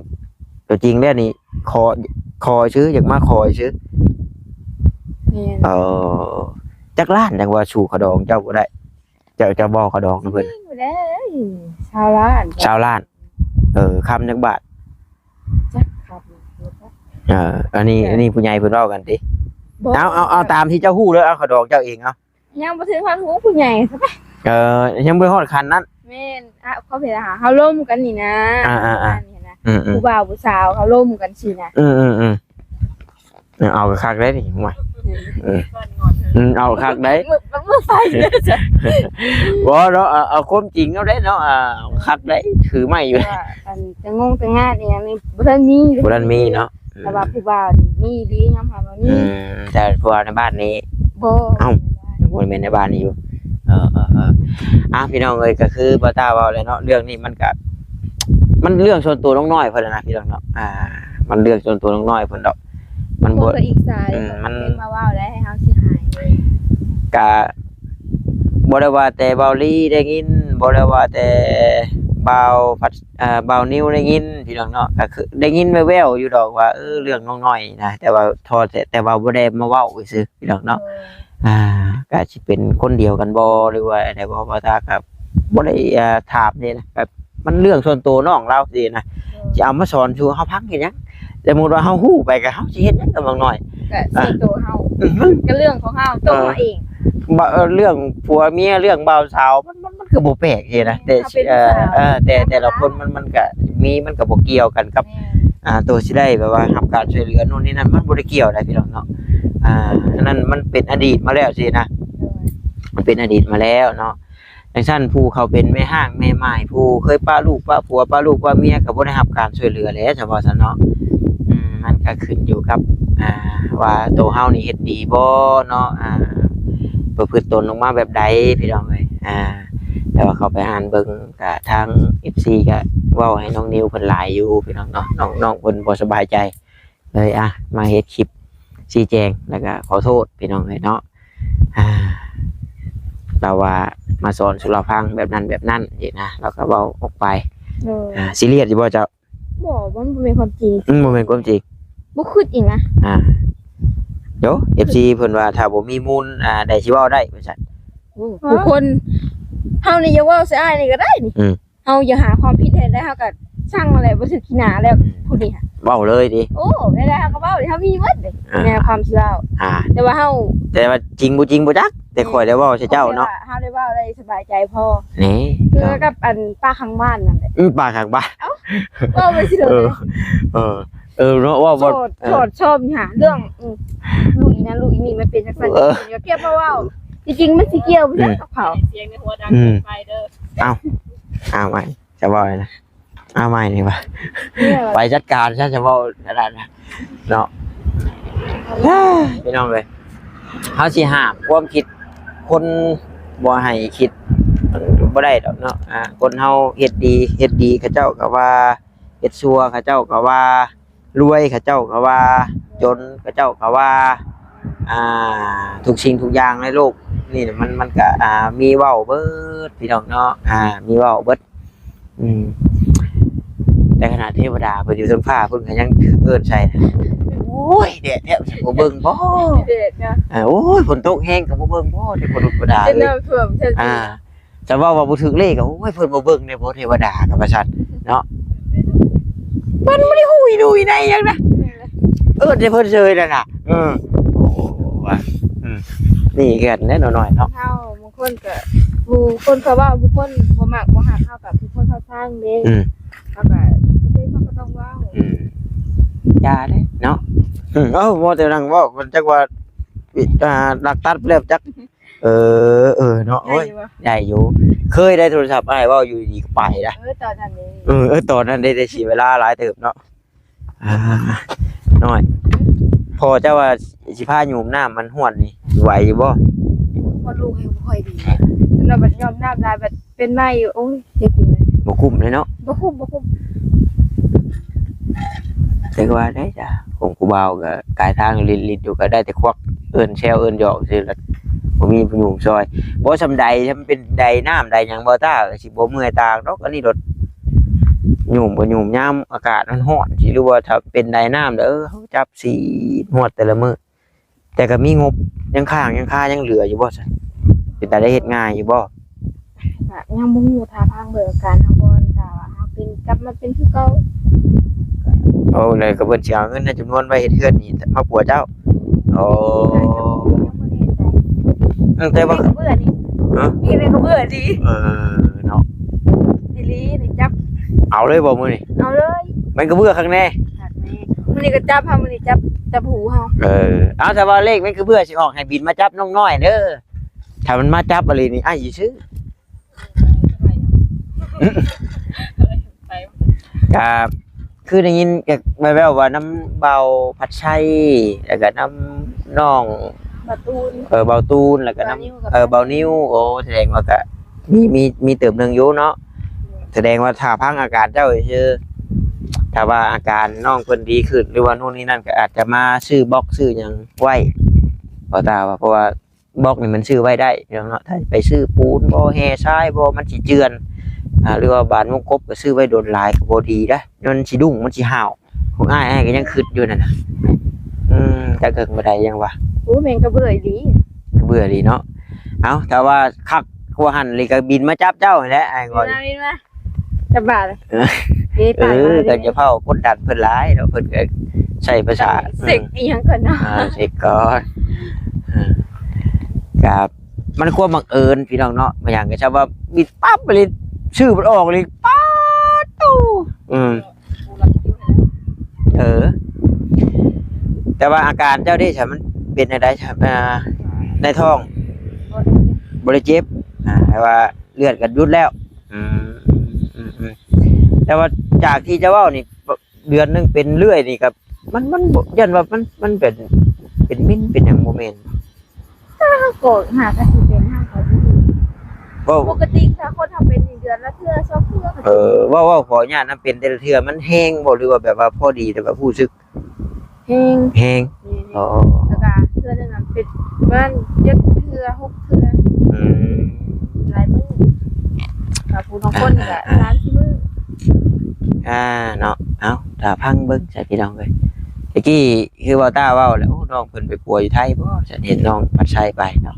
ຕົວຈິງແລ້ວນີ້ ຂໍ ຂໍຊື່ ຢາກມາຂໍຊື່ ແມ່ນ ອໍ ຈັກລ້ານຈັ່ງວ່າສູ້ຂະດອງເຈົ້າບໍ່ໄດ້? ເຈົ້າ ເຈົ້າບໍ່ຂະດອງນຳເພິ່ນ? ບໍ່ໄດ້ ຊາວລ້ານ ຊາວລ້ານ. ເອີ ຄຳຈັກບາດ? ຈັກຄຳ ເອີ ອັນນີ້ ເອີ ອັນນີ້ຜູ້ໃຫຍ່ເພິ່ນເວົ້າກັນຕິ? ບໍ່ ເອົາ ເອົາ ເອົາຕາມທີ່ເຈົ້າຮູ້ເລີຍ ເອົາຂະດອງເຈົ້າເອງເອົາ. ຍັງບໍ່ເຖິງຮອດຫູຜູ້ໃຫຍ່ຊະໄປ. ເອີ ຍັງບໍ່ຮອດຂັ້ນນັ້ນ. ແມ່ນ ອ່ະ ເຂົາເປັນ ເຮົາລົມກັນນີ້ນະ ອ່າໆໆ ປະມານນີ້ນະ ອືມໆ ຜູ້ບ່າວຜູ້ສາວເຂົາລົມກັນຊີ້ນະ. ອືມໆໆ ເອົາຄັກໄດ໋ນີ້ ໂອ້ຍ ເອີ ອືມ ເອົາຄັກໄດ໋ ມື້ ມື້ໄຟເດີ. ບໍ່ເນາະ ເອົາ ເອົາຄວາມຈິງເອົາໄດ໋ເນາະ ອ່າ ຄັກໄດ໋ ຖືໄມ້ຢູ່. ວ່າອັນ ແຕ່ງງແຕ່ງງານອີ່ຫຍັງນີ້ບໍ່ທັນມີ ບໍ່ທັນມີເນາະ. ແຕ່ວ່າຜູ້ບ່າວນີ້ມີອີ່ຫຼີ ຍອມຮັບວ່າມີ. ອືມ ແຕ່ຜູ້ບ່າວໃນບ້ານນີ້ ບໍ່ ເອົ້າ ບໍ່ແມ່ນໃນບ້ານນີ້ຢູ່. ເອີໆໆ ອ່ະ ພີ່ນ້ອງເອີຍ ກໍຄືບ່າວຕ້າເວົ້າແຫຼະເນາະ ເລື່ອງນີ້ມັນກະ ມັນເລື່ອງສ່ວນຕົວນ້ອງນ້ອຍເພິ່ນນະພີ່ນ້ອງເນາະ. ອ່າ ມັນເລື່ອງສ່ວນຕົວນ້ອງນ້ອຍເພິ່ນດອກ ມັນບໍ່ ຄົນລະອີກສາຍ. ອືມ ມັນ ເປັນມາເວົ້າແລ້ວໃຫ້ເຮົາຊິຫາຍເລີຍ ກະ ບໍ່ໄດ້ວ່າແຕ່ບ່າວລີໄດ້ຍິນ ບໍ່ໄດ້ວ່າແຕ່ບ່າວພັດ ເອີ ບ່າວນິວໄດ້ຍິນພີ່ນ້ອງເນາະ ກໍຄືໄດ້ຍິນແວ່ວໆຢູ່ດອກວ່າ ເອີ ເລື່ອງນ້ອງນ້ອຍນະ ແຕ່ວ່າທໍ່ແຕ່ ແຕ່ວ່າບໍ່ໄດ້ມາເວົ້າຊື່ໆ ພີ່ນ້ອງເນາະ. ໂດຍ ອ່າ ກໍຊິເປັນຄົນດຽວກັນບໍ່ ຫຼືວ່າໃດບໍ່ ບ່າວຕ້າກໍບໍ່ໄດ້ ອ່າ ຖາມນີ້ນະ ກໍມັນເລື່ອງສ່ວນໂຕນ້ອງລາວຊີ້ນະ. ໂດຍ ຊິເອົາມາສອນສູ່ເຮົາຟັງເຮັດຫຍັງ? ສົມມຸດວ່າເຮົາຮູ້ໄປກໍເຮົາຊິເຮັດຫຍັງກັບນ້ອງນ້ອຍ? ກໍສ່ວນໂຕເຮົາ ອືມ ກໍເລື່ອງຂອງເຮົາ ໂຕເຮົາເອງ. ເອີ ເລື່ອງຜົວເມຍ ເລື່ອງບ່າວສາວ ມັນ ມັນ ມັນກໍບໍ່ແປກເດນະ ແຕ່ ເອີ ແຕ່ ແຕ່ລະຄົນມັນ ມັນກໍມີ ມັນກໍບໍ່ກ່ຽວກັນກັບ ແມ່ນ ອ່າ ໂຕຊິໄດ້ແບບວ່າຮັບການຊ່ວຍເຫຼືອໂນ່ນນີ້ນັ້ນ ມັນບໍ່ໄດ້ກ່ຽວໃດພີ່ນ້ອງເນາະ. ອ່າ ອັນນັ້ນມັນເປັນອະດີດມາແລ້ວຊີ້ນະ ໂດຍ ມັນເປັນອະດີດມາແລ້ວເນາະ. ຈັ່ງຊັ້ນ ຜູ້ເຂົາເປັນແມ່ຮ້າງແມ່ໝ້າຍ ຜູ້ເຄີຍປະລູກປະຜົວ ປະລູກປະເມຍ ກໍບໍ່ໄດ້ຮັບການຊ່ວຍເຫຼືອແຫຼະ ສະເພາະຊັ້ນເນາະ. ອືມ ມັນກໍຂຶ້ນຢູ່ກັບ ອ່າ ວ່າໂຕເຮົານີ້ເຮັດດີບໍ່ເນາະ ອ່າ ປະພຶດຕົນອອກມາແບບໃດພີ່ນ້ອງເອີຍ. ອ່າ ແຕ່ວ່າເຂົ້າໄປອ່ານເບິ່ງ ກະທາງເອັຟຊີກະເວົ້າໃຫ້ນ້ອງນິວເພິ່ນຫຼາຍຢູ່ພີ່ນ້ອງເນາະ ນ້ອງ ນ້ອງເພິ່ນບໍ່ສະບາຍໃຈ ເລີຍ ອ່າ ມາເຮັດຄລິບຊີ້ແຈງ ແລ້ວກະຂໍໂທດພີ່ນ້ອງເອີຍເນາະ. ອ່າ ລາວວ່າມາສອນສູ່ລາວຟັງແບບນັ້ນແບບນັ້ນຊີ້ນະ ລາວກໍເວົ້າອອກໄປ. ໂດຍ ອ່າ ຊີຣຽສຢູ່ບໍ່ເຈົ້າ? ບໍ່ ມັນບໍ່ແມ່ນຄວາມຈິງ. ອືມ ບໍ່ແມ່ນຄວາມຈິງ ບໍ່ຄິດອີກນະ. ອ່າ ດຽວ ເອັຟຊີເພິ່ນວ່າຖ້າບໍ່ມີມູນ ອ່າ ໃດຊິເວົ້າໄດ້ວ່າຊັ້ນ. ໂອ້ ຜູ້ຄົນ ເຮົານີ້ຢ່າເວົ້າໃສ່ອ້າຍນີ້ກໍໄດ້ນີ້. ອືມ ເຮົາຢ່າຫາຄວາມຜິດໃຫ້ໄດ້ ເຮົາກໍຊ່າງແລ້ວ ບໍ່ຖືກຂີ້ໜ້າແລ້ວ ອືມ ຜູ້ນີ້ຫະ ເວົ້າເລີຍຕິ? ໂອ້ ແນວໃດເຮົາກໍເວົ້າ ເຮົາມີໝົດເດ້ ອ່າ ແນວຄວາມຊິເວົ້າ. ອ່າ ແຕ່ວ່າເຮົາ ແຕ່ວ່າຈິງບໍ່ຈິງບໍ່ຈັກ ແຕ່ຂ້ອຍໄດ້ເວົ້າໃສ່ເຈົ້າເນາະ ແຕ່ວ່າເຮົາໄດ້ເວົ້າໄດ້ສະບາຍໃຈພໍ. ນີ້ ຄືກັບອັນປ້າຂ້າງບ້ານນັ້ນແຫຼະ. ອືມ ປ້າຂ້າງບ້ານ ເອົ້າ ເວົ້າໄປຊິໂດນ. ເອີ ເອີ ເອີເນາະ ເວົ້າບໍ່ ສອດ ເອີ ສອດຊອມຫາເລື່ອງ ອືມ ລູກອີນັ້ນລູກອີນີ້ມັນເປັນຈັ່ງຊັ້ນ ເອີ ຢ່າເກັບມາເວົ້າ. ທີ່ຈິງມັນຊິກ່ຽວບໍ່ຈັກ ອືມ ກັບເຂົາ ສຽງໃນຫົວດັງ ອືມ ເກີນໄປເດີ. ເອົ້າ ເອົາໃໝ່ ຈະເວົ້ານະ ເອົາໃໝ່ນີ້ວ່າ ນີ້ວ່າ ໄປຈັດການຊະ ຈະເວົ້າອັນນັ້ນນະເນາະ. ພີ່ນ້ອງເອີຍ ເຮົາຊິຫ້າມຄວາມຄິດຄົນບໍ່ໃຫ້ຄິດ ມັນບໍ່ໄດ້ດອກເນາະ. ອ່າ ຄົນເຮົາເຮັດດີ ເຮັດດີ ເຂົາເຈົ້າກໍວ່າ ເຮັດຊົ່ວ ເຂົາເຈົ້າກໍວ່າ ລວຍ ເຂົາເຈົ້າກໍວ່າ ຈົນ ເຂົາເຈົ້າກໍວ່າ. ອ່າ ທຸກສິ່ງທຸກຢ່າງໃນໂລກນີ້ມັນ ມັນກໍ ອ່າ ມີເວົ້າເບິດ ພີ່ນ້ອງເນາະ. ອ່າ ມີເວົ້າເບິດ. ອືມ ໃນຂະນະເທວະດາເພິ່ນຢູ່ເທິງຟ້າເພິ່ນກໍຍັງຖືກເອີ້ນໃສ່ນະ. ໂອ້ຍ ແດດແທ້ ບໍ່ເບິ່ງບໍ່? ແດດນະ. ເອີ ໂອ້ຍ ຝົນຕົກແຮງກໍບໍ່ເບິ່ງບໍ່ ເທວະບຸດເທວະດາເອີຍ. ນ້ຳຖ້ວມ ອ່າ ຈະເວົ້າວ່າບໍ່ຖືກເລກກໍ ໂອ້ຍ ເພິ່ນບໍ່ເບິ່ງແດ່ບໍ່ ເທວະດາກໍວ່າຊັ້ນເນາະ. ມັນບໍ່ໄດ້ຫຸຍໜຸຍໃນຫຍັງນະ ເອີ້ນແຕ່ເພິ່ນເຊີຍນັ້ນນະ. ເອີ ໂອ້ ວ່າ ອືມ ນີ້ຄືກັນແຫຼະ ນ້ອຍໆເນາະ. ເຮົາ ບາງຄົນກໍ ຜູ້ຄົນເຂົາເວົ້າ ບາງຄົນບໍ່ມັກບໍ່ຮັກເຮົາກໍ ຜູ້ຄົນເຂົາສ້າງເດ້ ອືມ ເຮົາກໍ ເຮົາກໍຕ້ອງເວົ້າ. ອືມ ຢ່າເດ້ເນາະ. ອືມ ເອົ້າ ບໍ່ແຕ່ນັ່ງເວົ້າ ມັນຈັກວ່າ ອ່າ ລັກຕັດໄປແລ້ວຈັກ. ເອີ ເອີເນາະ. ໂອ້ຍ ໄດ້ຢູ່ບໍ່? ໄດ້ຢູ່. ເຄີຍໄດ້ໂທລະສັບອ້າຍເວົ້າຢູ່ດີໆກໍໄປລະ. ເອີ ຕອນນັ້ນເດ້. ເອີ ເອີ ຕອນນັ້ນເດ້ ໄດ້ເສຍເວລາຫຼາຍເຕີບເນາະ. ອ່າ ນ້ອຍ ພໍ່ເຈົ້າວ່າຊິພາໂຍມນ້ຳມັນຫ້ວນນີ້ ໄຫວຢູ່ບໍ່? ພໍ່ລູກແຮງບໍ່ຄ່ອຍດີ ສຳລັບບັດໂຍມນ້ຳຫຼາຍ ບັດເປັນໄໝ້ ໂອ້ຍ ເຈັບຢູ່ເລີຍ. ບໍ່ຄຸ້ມເລີຍເນາະ. ບໍ່ຄຸ້ມ ບໍ່ຄຸ້ມ. ແຕ່ວ່າໄດ້ຈ້າ ຂອງຜູ້ບ່າວກໍກາຍທາງລິດໆຢູ່ ກໍໄດ້ແຕ່ຄວັກເອີ້ນແຊວເອີ້ນຫຍອກຊື່ລະ ບໍ່ມີຜູ້ໂຍມຊ່ອຍ. ບໍ່ ສ່ຳໃດ ສ່ຳເປັນໃດນ້ຳໃດຫຍັງ ບໍ່ຕ້າກໍຊິບໍ່ເມື່ອຍຕາກດອກ. ອັນນີ້ໂດດ ໂຍມກໍໂຍມຍາມອາກາດມັນຮ້ອນຊີ້ ຫຼືວ່າຖ້າເປັນໃດນ້ຳ ເອີ ເຮົາຈັບສີດຮວດແຕ່ລະມື້. ແຕ່ກໍມີງົບຍັງຄ້າງຍັງຄາຍັງເຫຼືອຢູ່ບໍ່ຊັ້ນ? ເປັນຕາໄດ້ເຮັດງ່າຍຢູ່ບໍ່? ກະຍັງບໍ່ຮູ້ ຖ້າຟັງເບິ່ງອາການເຮົາກ່ອນ ຖ້າວ່າເຮົາເປັນ ກັບມາເປັນຄືເກົ່າ ໂອ້ ແລ້ວກໍເພິ່ນຊິເອົາເງິນໃນຈຳນວນໄວ້ເຮັດເຮືອນນີ້ມາປົວເຈົ້າ? ໂອ້ ຍັງບໍ່ແນ່ໃຈ ອືມ ແຕ່ວ່າ ແມ່ນກະເບື້ອນີ້ ຮະ? ນີ້ແມ່ນກະເບື້ອດີ ເອີ ເນາະ ອີ່ຫຼີນີ້ ຈັບ ເອົາເລີຍບໍ່ມື້ນີ້? ເອົາເລີຍ ແມ່ນກະເບື້ອຄັກແນ່ ຄັກແນ່ ມື້ນີ້ກໍຈັບເຮົາ ມື້ນີ້ຈັບ ຈັບຫູເຮົາ ເອີ ເອົາ ຖ້າວ່າເລກແມ່ນກະເບື້ອຊິອອກ ໃຫ້ບິນມາຈັບນ້ອງນ້ອຍເດີ ຖ້າມັນມາຈັບອີ່ຫຼີນີ້ ອ້າຍຊິຊື້ ກະຄືໄດ້ຍິນແວ່ວໆວ່ານຳບ່າວພັດໄຊ ແລ້ວກະນຳນ້ອງບ່າວຕູນ ເອີ ບ່າວຕູນ ແລ້ວກະນຳ ບ່າວນິວ ເອີ ບ່າວນິວ ໂອ້ ສະແດງວ່າກະມີ ມີ ມີເຕີບໜຶ່ງຢູ່ເນາະ ສະແດງວ່າຖ້າຟັງອາການເຈົ້າຊື່ ຖ້າວ່າອາການນ້ອງເພິ່ນດີຂຶ້ນ ຫຼືວ່າໂນ່ນນີ້ນັ້ນ ກະອາດຈະມາຊື້ບລັອກຊື້ຫຍັງໄວ້ ບໍ່ຕາວ່າ ເພາະວ່າ ບລັອກນີ້ມັນຊື້ໄວ້ໄດ້ພີ່ນ້ອງເນາະ ຖ້າໄປຊື້ປູນບໍ່ ແຮ່ຊາຍບໍ່ ມັນຊິເຈື່ອນ ອ່າ ຫຼືວ່າບານວົງກົບກໍຊື້ໄວ້ດົນຫຼາຍກໍບໍ່ດີເດ້ ມັນຊິດຸ້ງ ມັນຊິຫ້າວ ພວກອ້າຍ ອ້າຍກໍຍັງຄິດຢູ່ນັ້ນນະ ອືມ ຈັກເຖິງບໍ່ໄດ້ຫຍັງວະ ໂອ້ ແມ່ນກະເບື່ອອີ່ຫຼີ ກະເບື່ອອີ່ຫຼີເນາະ ເອົ້າ ຖ້າວ່າຄັກກວ່າຫັ້ນອີ່ຫຼີກໍບິນມາຈັບເຈົ້າຫັ້ນແຫຼະ ອ້າຍກໍ ບິນມາ ບິນມາ ຈັກບາດ ເອີ ເອີ ກໍຢ່າເຝົ້າກົດດັນເພິ່ນຫຼາຍເນາະ ເພິ່ນກໍໃຊ້ພາສາ ເຊັກອີ່ຫຍັງກ່ອນເນາະ ອ່າ ເຊັກກ່ອນ ເອີ ກໍມັນຄວາມບັງເອີນພີ່ນ້ອງເນາະ ບາງຢ່າງກໍຊະວ່າບິດປັບອີ່ຫຼີ ຊື່ບໍ່ອອກອີ່ຫຼີ ປາດໂທ້ ອືມ ເອີ ແຕ່ວ່າອາການເຈົ້າເດຊະ ມັນເປັນຈັ່ງໃດຊະ ອ່າ ໃນທ້ອງ ບໍ່ໄດ້ເຈັບ ອ່າ ແຕ່ວ່າ ເລືອດກໍຢຸດແລ້ວ ອືມ ອືມ ອືມ ແຕ່ວ່າຈາກທີ່ເຈົ້າເວົ້ານີ້ ເດືອນໜຶ່ງເປັນເລື້ອຍນີ້ກໍ ມັນ ມັນບໍ່ ຢ້ານວ່າມັນ ມັນເປັນ ເປັນເມັນເປັນຫຍັງບໍ່ແມ່ນ ເຮົາກໍຫາກະຊິເປັນ ເຮົາກໍບໍ່ຮູ້ ເວົ້າ ປົກກະຕິຖ້າຄົນເຮົາເປັນນີ້ເດືອນລະເທື່ອສອງເທື່ອ ເອີ ເວົ້າ ເວົ້າຂໍອະນຸຍາດນຳ ເປັນແຕ່ລະເທື່ອມັນແຮງບໍ່ ຫຼືວ່າແບບວ່າພໍດີ ແຕ່ແບບຮູ້ສຶກ ແຮງ ແຮງ ແມ່ນ ອໍ ແລ້ວກະເທື່ອໜຶ່ງຫັ້ນເປັນປະມານເຈັດເທື່ອຫົກເທື່ອ ອືມ ຫຼາຍມື້ ແລ້ວຜູ້ບາງຄົນກະ ອ່າ ສາມສີ່ມື້ ອ່າ ເນາະ ເອົ້າ ຖ້າຟັງເບິ່ງຊະພີ່ນ້ອງເອີຍ ຕະກີ້ຄືເວົ້າຕາເວົ້າແລ້ວ ໂອ້ ນ້ອງເພິ່ນໄປປົວຢູ່ໄທບໍ່ ຊັ້ນ ເຫັນນ້ອງພັດໄຊໄປເນາະ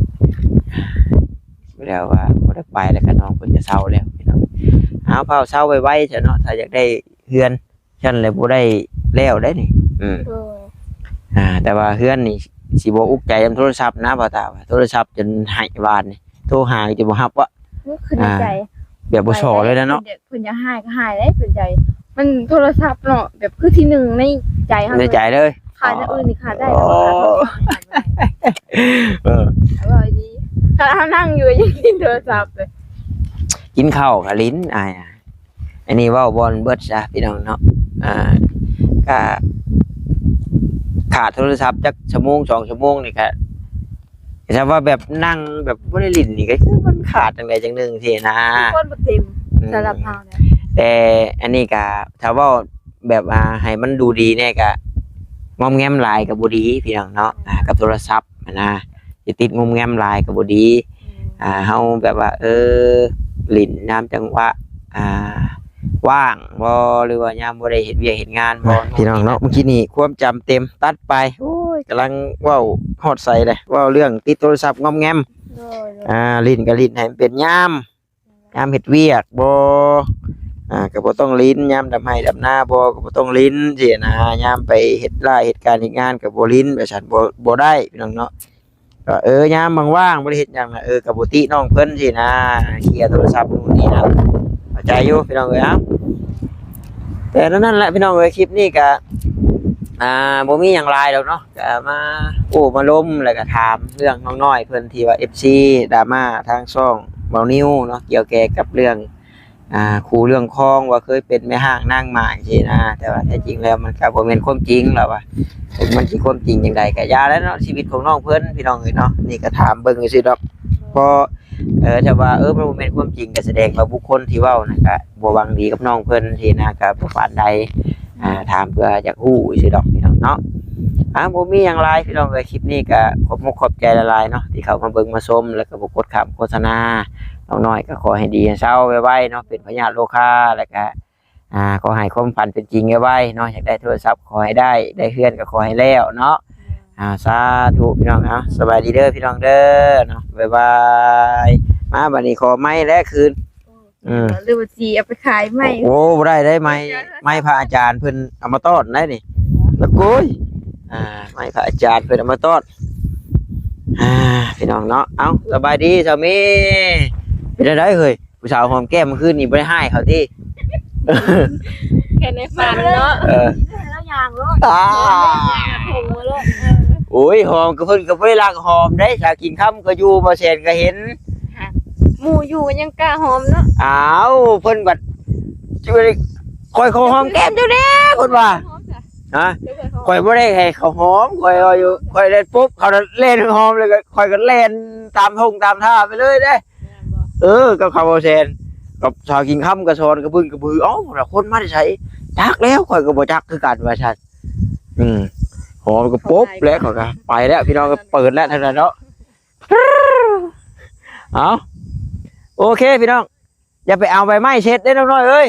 ແລ້ວວ່າບໍ່ໄດ້ໄປ ແລ້ວກະນ້ອງເພິ່ນກະເຊົາແລ້ວພີ່ນ້ອງ ເອົາ ເຝົ້າເຊົາໄວໆຊະເນາະ ຖ້າຢາກໄດ້ເຮືອນ ຊັ້ນແຫຼະ ບໍ່ໄດ້ແລ້ວໄດ໋ນີ້ ອືມ ໂດຍ ອ່າ ແຕ່ວ່າເຮືອນນີ້ຊິບໍ່ອຸກໃຈນຳໂທລະສັບນະ ບ່າວຕາວ່າ ໂທລະສັບຈົນໄຫ້ວານນີ້ ໂທຫາກໍຈະບໍ່ຮັບວະ ຄືໃນໃຈ ອ່າ ແບບບໍ່ສໍ້ເລີຍນະເນາະ ເພິ່ນຢາກ ເພິ່ນຢາກຫາຍກໍຫາຍໄດ໋ ເພິ່ນໃຈ ມັນໂທລະສັບເນາະ ແບບຄືທີໜຶ່ງໃນໃຈເຮົາ ໃນໃຈເລີຍ ຂາຍແນວອື່ນນີ້ຂາຍໄດ້ ອໍ ແຕ່ວ່າຂາຍບໍ່ໄດ້ ເອີ ອະໄລດີ ຂະໜາດເຮົານັ່ງຢູ່ຍັງຫຼິ້ນໂທລະສັບເລີຍ ກິນເຂົ້າກໍຫຼິ້ນ ອາຍ ອັນນີ້ເວົ້າບ່ອນເບິດຊະພີ່ນ້ອງເນາະ ອ່າ ກະຂາດໂທລະສັບຈັກຊົ່ວໂມງສອງຊົ່ວໂມງນີ້ກະ ແຕ່ວ່າແບບນັ່ງແບບບໍ່ໄດ້ຫຼິ້ນນີ້ ກະຄືມັນຂາດຈັ່ງໃດຈັ່ງໜຶ່ງຊີ້ນະ ຄືຄົນບໍ່ເຕັມ ອືມ ສຳລັບເຮົານະ ແຕ່ອັນນີ້ກະຖ້າເວົ້າແບບວ່າໃຫ້ມັນດູດີແດ່ກະ ງອມແງມຫຼາຍກະບໍ່ດີພີ່ນ້ອງເນາະ ອ່າ ກັບໂທລະສັບຫັ້ນນະ ຊິຕິດງອມແງມຫຼາຍກໍບໍ່ດີ ອືມ ອ່າ ເຮົາແບບວ່າ ເອີ ຫຼິ້ນຍາມຈັງຫວະ ອ່າ ວ່າງບໍ່ ຫຼືວ່າຍາມບໍ່ໄດ້ເຮັດວຽກເຮັດງານບໍ່ ພີ່ນ້ອງເນາະ ເມື່ອກີ້ນີ້ຄວາມຈຳເຕັມ ຕັດໄປ ໂອ້ຍ ກຳລັງເວົ້າຮອດໃສເດ້ ເວົ້າເລື່ອງຕິດໂທລະສັບງອມແງມ ໂດຍ ໂດຍ ອ່າ ຫຼິ້ນກໍຫຼິ້ນໃຫ້ມັນເປັນຍາມ ຍາມເຮັດວຽກບໍ່ ອ່າ ກໍບໍ່ຕ້ອງຫຼິ້ນ ຍາມດຳໄຮ່ດຳນາບໍ່ ກໍບໍ່ຕ້ອງຫຼິ້ນຊີ້ນະ ຍາມໄປເຮັດລາເຮັດການເຮັດງານກໍບໍ່ຫຼິ້ນ ວ່າຊັ້ນ ບໍ່ ບໍ່ໄດ້ພີ່ນ້ອງເນາະ ກໍ ເອີ ຍາມວ່າງໆ ບໍ່ໄດ້ເຮັດຫຍັງນະ ເອີ ກໍບໍ່ຕິນ້ອງເພິ່ນຊີ້ນະ ເຄຍໂທລະສັບ ໂນ່ນນີ້ນັ້ນ ເຂົ້າໃຈຢູ່ພີ່ນ້ອງເອີຍ ເອົ້າ ແຕ່ນັ້ນນັ້ນແຫຼະພີ່ນ້ອງເອີຍ ຄລິບນີ້ກໍ ອ່າ ບໍ່ມີຫຍັງຫຼາຍດອກເນາະ ກໍມາໂອ້ມາລົມ ແລ້ວກໍຖາມເລື່ອງນ້ອງນ້ອຍເພິ່ນ ທີ່ວ່າເອັຟຊີດຣາມາທາງຊ່ອງເບົານິວເນາະ ກ່ຽວແກ່ກັບເລື່ອງ ອ່າ ຄູ່ເລື່ອງຄອງ ວ່າເຄີຍເປັນແມ່ຮ້າງນາງໝ້າຍຊີ້ນະ ແຕ່ວ່າແທ້ຈິງແລ້ວມັນກໍບໍ່ແມ່ນຄວາມຈິງ ລາວວ່າ ມັນຊິຄວາມຈິງຈັ່ງໃດກໍຢ່າແຫຼະເນາະ ຊີວິດຂອງນ້ອງເພິ່ນ ພີ່ນ້ອງເອີຍເນາະ ນີ້ກໍຖາມເບິ່ງຊື່ໆດອກ ເພາະ ເອີ ຖ້າວ່າ ເອີ ມັນບໍ່ແມ່ນຄວາມຈິງ ກໍສະແດງວ່າບຸກຄົນທີ່ເວົ້ານັ້ນກໍບໍ່ຫວັງດີກັບນ້ອງເພິ່ນຊີ້ນະ ກໍບໍ່ປານໃດ ອ່າ ຖາມເພື່ອຢາກຮູ້ຊື່ດອກພີ່ນ້ອງເນາະ ອ່າ ບໍ່ມີຫຍັງຫຼາຍພີ່ນ້ອງເອີຍ ຄລິບນີ້ກໍຂອບມຸກຂອບໃຈຫຼາຍໆເນາະ ທີ່ເຂົ້າມາເບິ່ງມາຊົມ ແລ້ວກໍບໍ່ກົດຂ້າມໂຄສະນາ ນ້ອງນ້ອຍກໍຂໍໃຫ້ດີໃຫ້ເຊົາໄວໆເນາະ ເປັນພະຍາດໂລຄາ ແລ້ວກໍ ອ່າ ຂໍໃຫ້ຄວາມຝັນເປັນຈິງໄວໆເນາະ ຢາກໄດ້ໂທລະສັບກໍຂໍໃຫ້ໄດ້ ໄດ້ເຮືອນກໍຂໍໃຫ້ແລ້ວເນາະ ອ່າ ສາທຸພີ່ນ້ອງ. ເອົາ ສະບາຍດີເດີພີ່ນ້ອງເດີເນາະ ບາຍບາຍ. ມາບັດນີ້ຂໍໄມ້ແລ້ວຄືນ. ອືມ ຫຼືວ່າຊິເອົາໄປຂາຍໃໝ່? ໂອ້ ບໍ່ໄດ້ໄດ້ ໄມ້ ໄມ້ພະອາຈານເພິ່ນເອົາມາຕ້ອນໄດ້ນີ້. ແລ້ວໂກຍ ອ່າ ໄມ້ພະອາຈານເພິ່ນເອົາມາຕ້ອນ. ອ່າ ພີ່ນ້ອງເນາະ. ເອົາ ສະບາຍດີສາມີ. ເປັນຈັ່ງໃດເຮີ້ຍ? ຜູ້ສາວຫອມແກ້ມມື້ຄືນນີ້ບໍ່ໄດ້ຮ້າຍເຂົາຕິ? ແຄ່ໃນຝັນເນາະ. ເອີ ລາວຍ່າງໂລດ ອ່າ ໂດດລົງມາໂລດ. ເອີ ໂອ້ຍ ຫອມກໍເພິ່ນກໍບໍ່ໄດ້ລັກຫອມເດ້. ສາວກິ່ງຄຳກໍຢູ່ ບ່າວແສນກໍເຫັນ ຫະ ໝູ່ຢູ່ກໍຍັງກ້າຫອມເນາະ. ອ້າວ ເພິ່ນບັດ ຂ້ອຍຂໍຫອມແກ້ມເຈົ້າແດ່ ເພິ່ນວ່າ. ຫອມຊະ ຮະ ເຈົ້າຂ້ອຍຫອມ ຂ້ອຍບໍ່ໄດ້ໃຫ້ເຂົາຫອມ ຂ້ອຍເວົ້າຢູ່ ຂ້ອຍໄດ້ປຸບ ເຂົາແລ່ນຫອມ ແລ້ວກໍຂ້ອຍກໍແລ່ນຕາມທົ່ງຕາມທ່າໄປເລີຍເດ້. ແມ່ນບໍ່? ເອີ ກັບເຂົາບໍ່ແຊນ ກັບສາວກິ່ງຄຳກໍສອນກະບຶ້ງກະບື. ເອົ້າ ຄົນມາແຕ່ໃສ? ຈັກແລ້ວ ຂ້ອຍກໍບໍ່ຈັກຄືກັນວ່າຊັ້ນ. ອືມ ຫອມກໍປົບແລ້ວ ເຂົາກໍໄປແລ້ວ ພີ່ນ້ອງ ກໍເປີດແລ້ວເທົ່ານັ້ນເນາະ. ເອົາ ໂອເຄພີ່ນ້ອງ ຢ່າໄປເອົາໃບໄມ້ເຊັດເດ້ນ້ອງນ້ອຍເອີຍ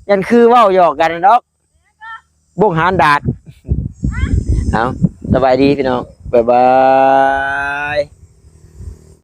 ຢ້ານຄືເວົ້າຫຍອກກັນດອກ ບົກຫານດາດ. ເອົາ ສະບາຍດີພີ່ນ້ອງ ບາຍບາຍ.